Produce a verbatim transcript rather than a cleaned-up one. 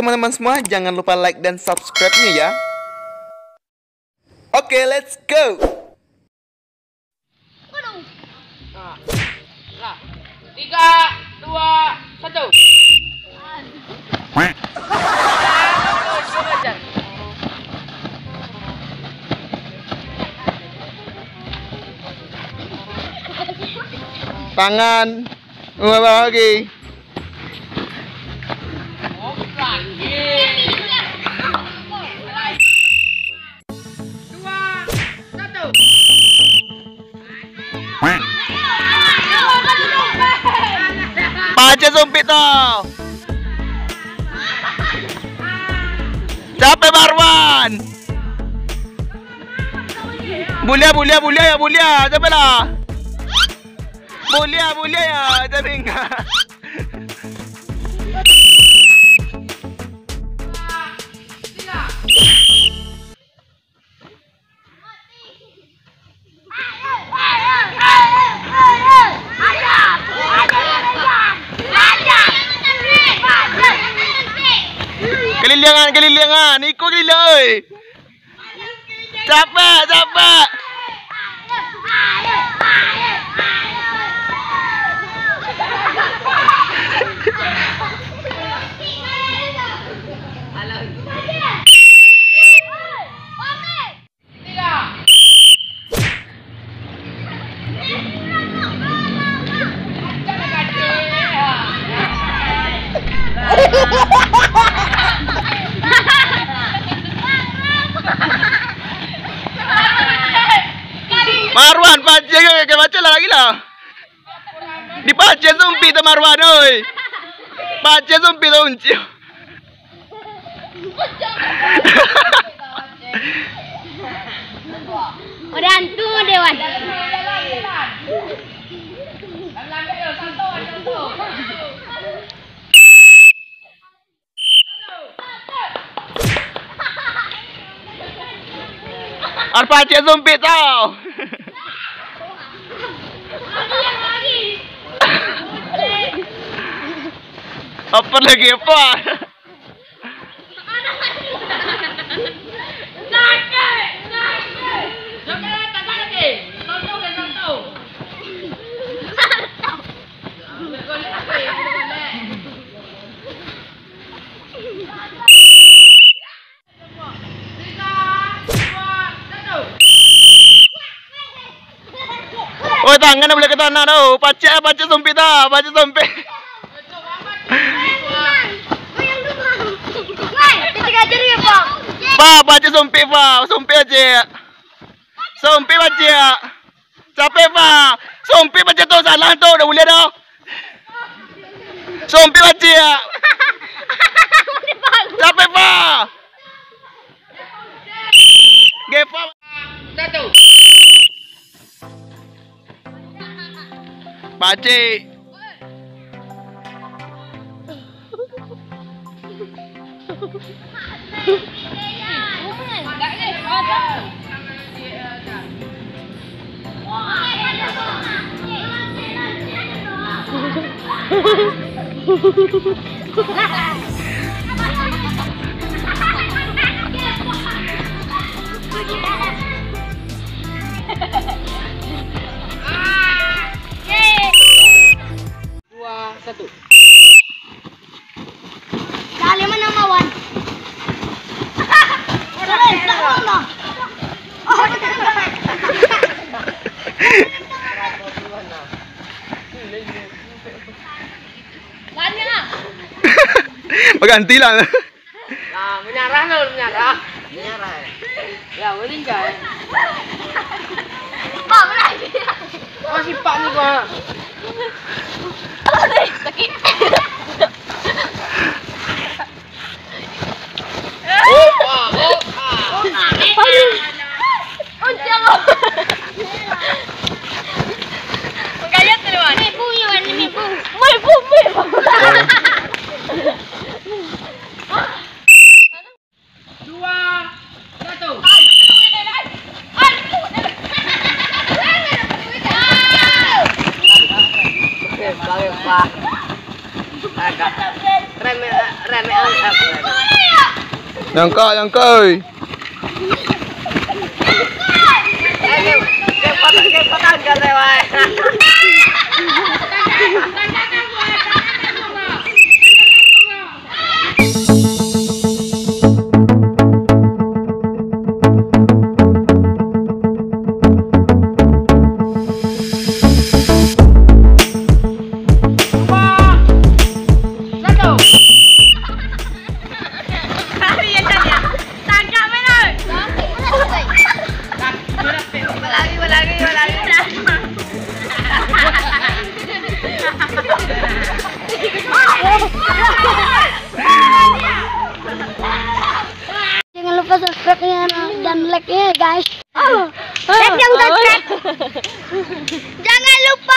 Teman-teman semua, jangan lupa like dan subscribe-nya ya. Oke, let's go. Tiga, dua, satu. Tangan. Dua lagi. Pacik sumpik tu. Capek Marwan. Buliah, buliah, buliah ya, buliah. Capeklah. Buliah, buliah ya, teringat. Kelilingan, kelilingan, iko keliling, oi. Capek, capek. Marwan, pancing, eh, ka baco lah lagi lah. Dipacik sumpik tu Marwan, oi. Pacik sumpik tu uncil. Udah antu, Dewan. Ar pacik sumpik tau. Apa lagi, apa? Oi, tangan dah buliah ka tanah tu. Pacik, pacik sumpik tu, pacik sumpik. Pa, pacik sumpik, pa. Sumpik pacik. Sumpik pacik. Capek, pa. Sumpik pacik tu, salah tu, dah buliah dah. Sumpik pacik. Capek, pa. Gepa. Satu. Pacik. Dua, satu. Dari mana, Mawan? Dari mana? Banyak. Baganti lah. Nah, manyarah lo, manyarah. Manyarah, eh? Ya, maningga. Pak, berani. Oh, sipak ni, Pak. Sakit. Oh, ah, oh, ah. Aduh. Oh, jauh. Menggayat tu, Wan. Mebu, Wan, mebu. Mebu, mebu. Dua, satu. Nyangka, nyangka, oi. Tangkap, Mano! Balari, balari, balari. Jangan lupa subscribe-nya dan like-nya, guys. Oh, like dan subscribe. Jangan lupa